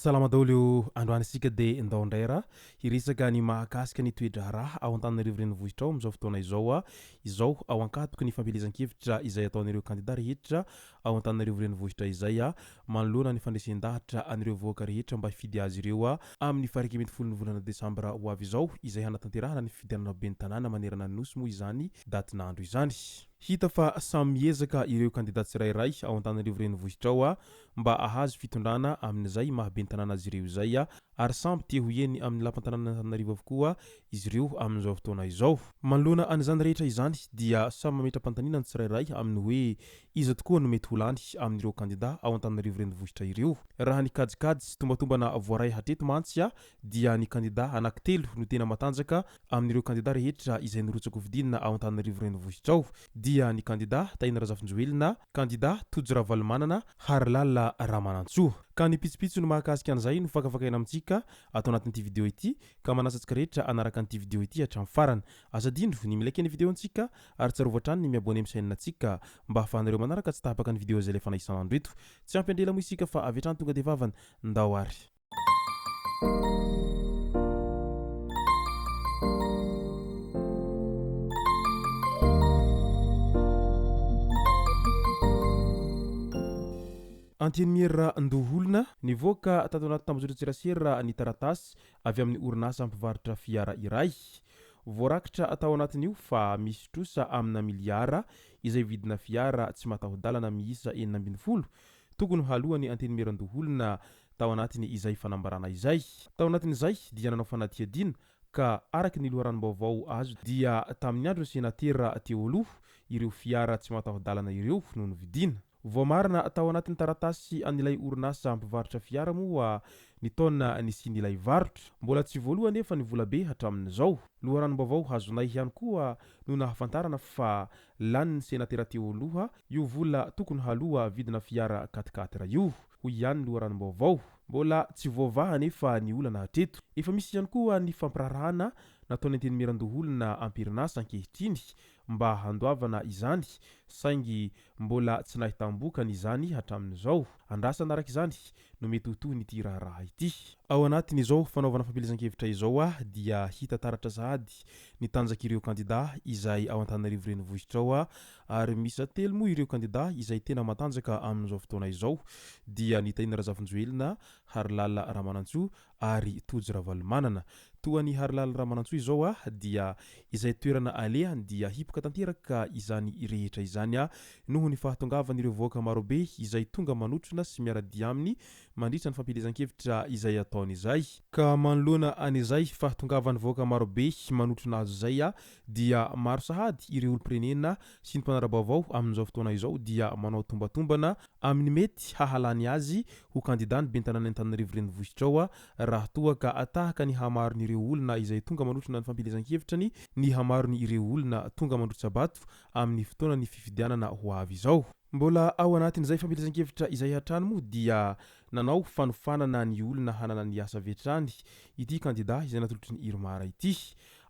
Salama daholo o! Androany isika dia ndao indray raha hiresaka ny mahakasika ny toe-draharaha ao Antananarivo Renivohitra ao amin'izao fotoana izao izao ao ankatoky ny fampielezan-kevitra izay ataon'ireo kandida rehetra ao Antananarivo Renivohitra izay manoloana ny fandresen-dahatra an'ireo vahoaka rehetra mba hifidy azy ireo amin'ny faha 11 ny volana desambra ho avy izao izay hanatanterahana ny fifidianana ben'ny tanàna manerana ny Nosy moa izany datin'andro izany. Hita fa samy miezaka ireo kandida tsirairay ao Antananarivo Renivohitra ao mba hahazo fitondrana amin'izay maha ben'ny tanàna azy ireo izay ary samby te ho eny amin'ny lapan-tanànan'Antananarivo avokoa izy ireo amin'izao fotoana izao. Manoloana an'izany rehetra izany dia samy mametra-panontaniana ny tsirairay amin'ny hoe iza tokoa no mety ho lany amin'ireo kandida ao Antananarivo Renivohitra ireo. Raha ny kajikajy sy tombatombana voaray hatreto mantsy dia ny kandida anankitelo no tena matanjaka amin'ireo kandida rehetra izay nirotsakofidina ao Antananarivo Renivohitra ao dia ny kandida Tahina Razafinjoelina, kandida Tojo Ravalomanana, Harilala Ramanantsoa. Ka ny pitsopitsony mahakasika an'izay no fakafakaina amintsika ato anatin'ity video ity ka manasa antsika rehetra hanaraka an'ity video ity hatramin'ny farany. Aza adino ny mi-like ny video antsika ary tsarovy hatrany ny mi-abonner amin'ny chaîne antsika mba ahafahanareo manaraka tsy tapaka ny video izay alefanay isan'andro eto. Tsy ampy andrela moa isika fa avy hatrany tonga dia vavany. Ndao ary. Antenimierandoholona, Nivoaka tato anaty tambajotran-tserasera ny taratasy avy amin'ny orinasa mpivarotra fiara iray. Voarakitra tao anatin'io fa misy trosa amina miliara izay vidina fiara tsy mataho-dalana miisa 16 tokony haloan'ny Antenimierandoholona tao anatiny izay fanambarana izay. Tao anatin'izay dia nanao fanadihadiana ka araka ny loharanom-baovao azo dia tamin'ny andron'ny senatera teo aloha ireo fiara tsy mataho-dalana ireo no novidiana. Voamarina tao anatin'ny taratasy an'ilay orinasa mpivarotra fiara moa ny taona nisian'ilay varotra. Mbola tsy voaloa anefa ny volabe hatramin'izao. Loharanom-baovao azonay ihany koa no nahafantarana fa lanin'ny senatera teo aloha io vola tokony haloa vidina fiara quatre-quatre io, hoy ihany ny loharanom-baovao. Mbola tsy voavaha anefa ny olana hatreto. Efa misy ihany koa ny fampiraharahana nataon'ny Antenimierandoholona am-perinasa ankehitriny mba handoavana izany saingy mbola tsy nahitam-bokany izany hatramin'izao. Andrasana araka izany no mety ho tohin'ity raharaha ity. Ao anatin'izao fanaovana fampielezan-kevitra izao dia hita taratra sahady ny tanjak'ireo kandida izay ao Antananarivo Renivohitra ao ary miisa telo moa ireo kandida izay tena matanjaka amin'izao fotoana izao dia ny Tahina Razafinjoelina, Harilala Ramanantsoa ary Tojo Ravalomanana. Toa an'i Harilala Ramanantsoa izao dia izay toerana alehany dia hipoka tanteraka izany rehetra izany noho ny fahatongavan'ireo vahoaka marobe izay tonga manotrona sy miara-dia aminy mandritra ny fampielezan-kevitra izay ataony izay. Ka manoloana an'izay fahatongavan'ny vahoaka marobe manotrona azy izay dia maro sahady ireo olom-pirenena sy ny mpanara-baovao amin'izao fotoana izao dia manao tombatombana amin'ny mety hahalany azy ho kandidàn'ny ben'ny tanàn'i Antananarivo Renivohitra ao raha toa ka tahaka ny hamaron'ireo olona izay tonga manotrona ny fampielezan-kevitrany ny hamaron'ireo olona tonga mandrotsa-bato amin'ny fotoanan'ny fifidianana ho avy izao. Mbola ao anatin'izay fampielezan-kevitra izay hatrany moa dia nanao fanofanana ny olona hanana ny asa avy hatrany ity kandidà izay natolotry ny Irmar ity.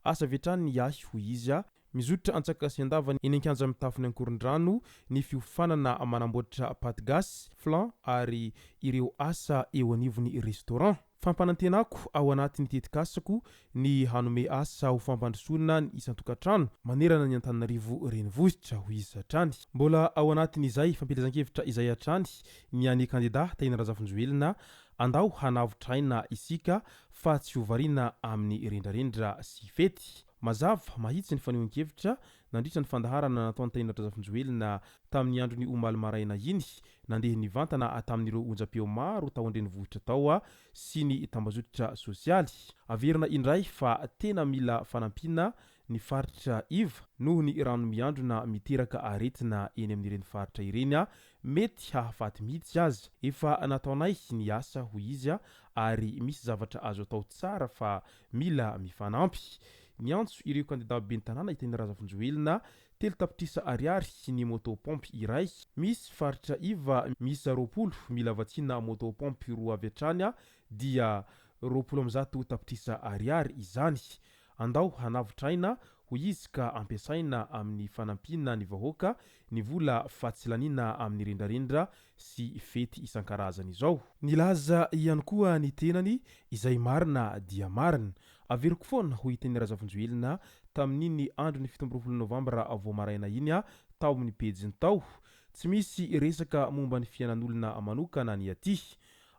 Asa avy hatrany ny ahy hoy izy. Mizotra antsaka sy andavany eny an-kianja mitafon'i Ankorondrano ny fiofanana manamboatra paty gasy, flan ary ireo asa eo anivon'ny restaurant. Fampanantenako ao anatin'ny tetikasako ny hanome asa ho fampandrosoana ny isan-tokantrano manerana ny Antananarivo Renivohitra, hoy izy hatrany. Mbola ao anatin'izay fampielezan-kevitra izay hatrany ny an'ny kandida Tahina Razafinjoelina, andao hanavotra aina isika fa tsy ho variana amin'ny rendrarendra sy fety. Mazava, mahitsy ny fanehoan-kevitra nandritra ny fandaharana nataon'i Tahina Razafinjoelina tamin'ny andron'ny omaly maraina iny, nandeha nivantana tamin'ireo onjam-peo maro tao an-drenivohitra tao sy ny tambazotra sosialy. Averina indray fa tena mila fanampiana ny faritra iva noho ny rano miandrona miteraka aretina eny amin'ireny faritra ireny, mety hahafaty mihitsy aza. Efa nataonay ny asa, hoy izy, ary misy zavatra azo atao tsara fa Mila mifanampy. Niantso ireo kandida ben'ny tanàna i Tahina Razafinjoelina 3 tapitrisa ariary ny moto pompe iray. Misy faritra iva miisa 20 mila vatsiana moto pompe roa avy hatrany dia 120 tapitrisa ariary izany. Andao hanavotra aina, hoy izy, ka ampiasaina amin'ny fanampiana ny vahoaka ny vola fa tsy laniana amin'ny rendrarendra sy fety isan-karazany izao. Nilaza ihany koa ny tenany izay marina dia marina. Averiko foana, hoy Teny Razafinjoelina tamin'iny andron'ny 27 novambra vao maraina iny tao amin'ny pejiny tao. Tsy misy resaka momba ny fiainan'olona manokana ny aty.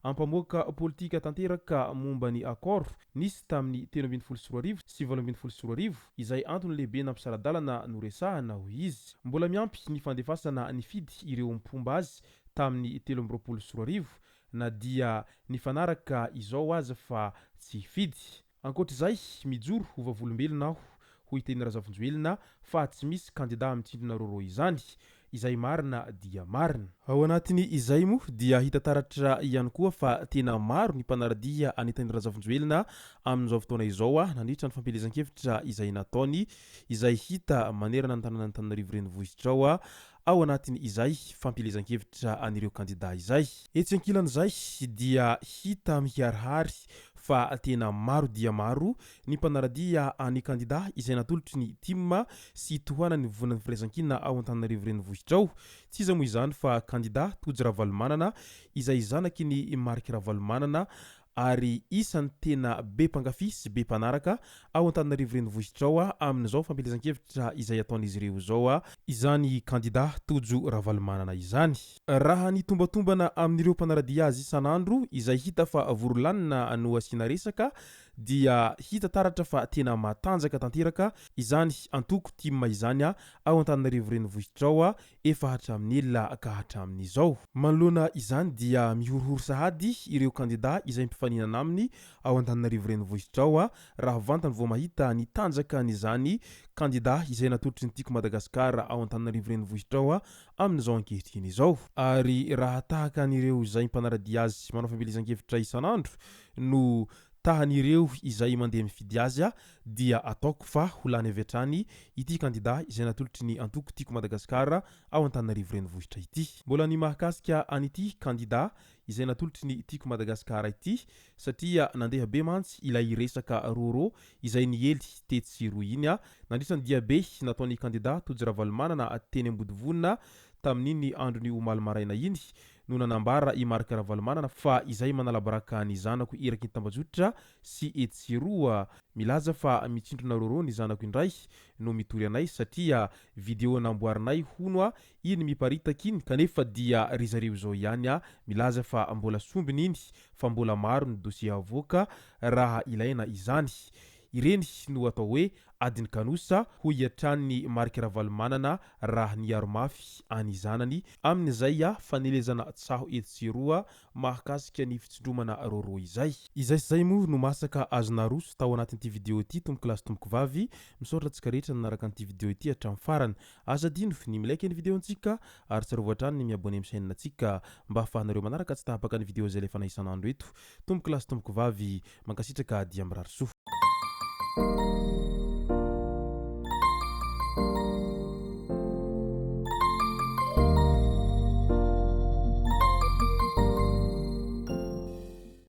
Ampamoaka politika tanteraka momba ny accord nisy tamin'ny 2013 sy 2018 izay antony lehibe nampisara-dalana no resahana, hoy izy. Mbola miampy ny fandefasana nifidy ireo mpomba azy tamin'ny 2023 na dia nifanaraka izao aza fa tsy hifidy. Ankoatr'izay, mijoro ho vavolombelona aho, hoy Teny Razafinjoelina, fa tsy misy kandida mitsindrona rôrô izany. Izay marina dia marina. Ao anatin'ny izay moa dia hita taratra ihany koa fa tena maro ny mpanara-dia an'i Teny Razafinjoelina amin'izao fotoana izao nandritra ny fampielezan-kevitra izay nataony izay hita manerana ny tanànan'Antananarivo renivohitra ao ao anatin' izay fampielezan-kevitra an'ireo kandidà izay. Etsy ankilan'izay dia hita miharihary fa tena maro dia maro ny mpanara-dia an'ny kandidà izay natolotry ny tim sy tohanan'ny Vovonan'ny Firaisankina ao Antananarivo Renivohitra ao. Tsy iza moa izany fa kandidà Tojo Ravalomanana izay zanaky ny Marc Ravalomanana ary isan'ny tena be mpankafy sy be mpanaraka ao Antananarivo Renivohitra ao amin'izao fampielezan-kevitra izay ataon'izy ireo izao izany kandida Tojo Ravalomanana izany. Raha ny tombatombana amin'ireo mpanara-dia azy isan'andro izay hita fa vory lanina no asiana resaka dia hita taratra fa tena matanjaka tanteraka izany antoko tim izany ao Antananarivo Renivohitra ao efa hatramin'ny ela ka hatramin'izao. Manoloana izany dia mihorohoro sahady ireo kandida izay mpifaninana aminy ao Antananarivo Renivohitra ao raha vantany vao mahita ny tanjakan'izany kandida izay natolotry ny Tiako Madagasikara ao Antananarivo Renivohitra ao amin'izao ankehitriny izao. Ary raha tahaka an'ireo izay mpanara-dia azy manao fampielezan-kevitra isan'andro no tahan'ireo izay mandeha mifidy azy dia ataoko fa ho lany avy hatrany ity kandida izay natolotry ny antoko Tiako Madagasikara ao Antananarivo Renivohitra ity. Mbola ny mahakasika an'ity kandida izay natolotry ny Tiako Madagasikara ity satria nandeha be mantsy ilay resaka rôrô izay niely tetsy sy eroa iny nandritra ny diabe nataon'ny kandida Tojo Ravalomanana teny Ambodivona tamin'iny andron'ny omaly maraina iny no nanambara i Marc Ravalomanana fa izay manala baraka ny zanako eraky ny tambajotra sy etsy sy eroa milaza fa mitsindrona rôrô ny zanako indray no mitory anay satria video namboarinay hono a iny miparitaka iny kanefa dia ry zareo izao ihany a milaza fa mbola sombiny iny fa mbola maro ny dossier avoaka raha ilaina izany. Ireny no atao hoe adin'ny kanosa, hoy hatrany Marc Ravalomanana raha niaro mafy an'i zanany amin'izay fanelezana tsaho etsy sy eroa mahakasika ny fitsindromana rôrô izay. Izay sy izay moa no masaka azo naroso tao anatin'ity video ity tompoko lahy sy tompoko vavy, misaotra antsika rehetra nanaraka an'ity video ity hatramin'ny farany. Aza adino ny mi-like ny video ntsika ary tsarovy hatrany ny mi-abonner amin'ny chaîne ntsika mba ahafahanareo manaraka tsy tapaka ny video izay alefanay isan'andro eto. Tompoko lahy sy tompoko vavy, mankasitraka dia mirary soa.